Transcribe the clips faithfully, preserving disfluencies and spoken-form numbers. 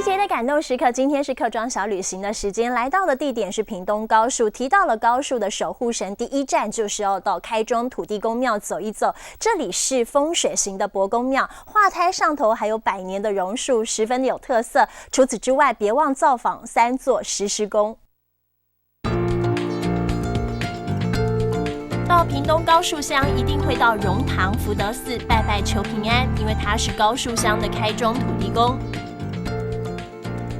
今天的感动时刻，今天是客庄小旅行的时间，来到的地点是屏东高树。提到了高树的守护神，第一站就是要到开庄土地公庙走一走。这里是风水型的伯公庙，化胎上头还有百年的榕树，十分的有特色。除此之外，别忘造访三座石狮宫。 到屏东高树乡，一定会到榕塘福德寺拜拜求平安，因为它是高树乡的开庄土地公。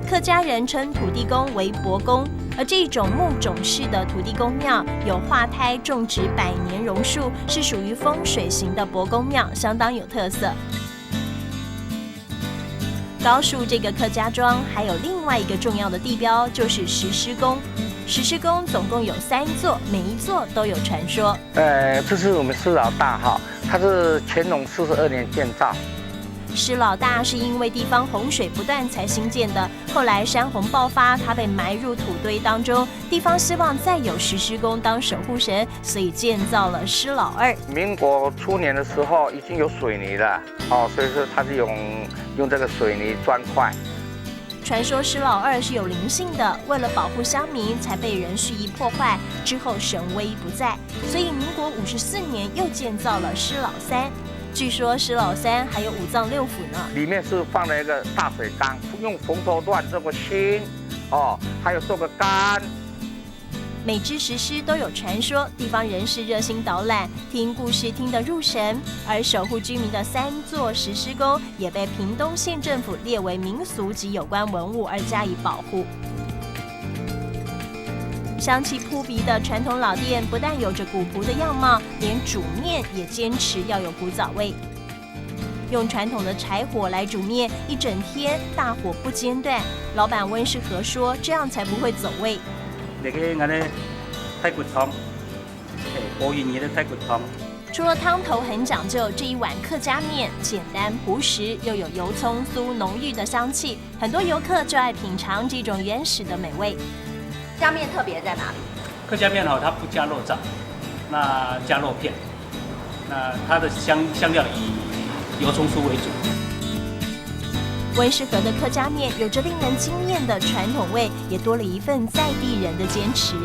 客家人称土地公为伯公，而这种木种式的土地公庙有化胎种植百年榕树，是属于风水型的伯公庙，相当有特色。 高树这个客家庄还有另外一个重要的地标，就是石狮宫。石狮宫总共有三座，每一座都有传说。呃，这是我们施老大哈，他是乾隆四十二年建造。施老大是因为地方洪水不断才兴建的，后来山洪爆发，他被埋入土堆当中。地方希望再有石狮公当守护神，所以建造了施老二。民国初年的时候已经有水泥了，哦，所以说他是用用这个水泥砖块。传说施老二是有灵性的，为了保护乡民，才被人蓄意破坏，之后神威不在。所以民国五十四年又建造了施老三。据说施老三还有五脏六腑呢。里面是放了一个大水缸，用红头乱做个心，哦，还有做个肝。每只石狮都有传说，地方人士热心导览，听故事听得入神。而守护居民的三座石狮宫也被屏东县政府列为民俗及有关文物而加以保护。香气扑鼻的传统老店不但有着古朴的样貌，连煮面也坚持要有古早味。用传统的柴火来煮面，一整天大火不间断。老板温世和说，这样才不会走味。这个俺的排骨汤，嘿，薄一年的排骨汤。除了汤头很讲究，这一碗客家面简单朴实，又有油葱酥浓郁的香气，很多游客就爱品尝这种原始的美味。这样面特别在哪里？客家面哦，它不加肉燥，那加肉片，那它的香香料以油葱酥为主。温世和的客家面有着令人惊艳的传统味，也多了一份在地人的坚持。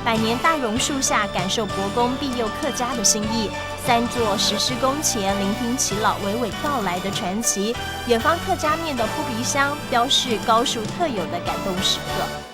百年大榕树下，感受伯公庇佑客家的心意。三座石狮宫前，聆听耆老娓娓道来的传奇。远方客家面的扑鼻香，标示高树特有的感动时刻。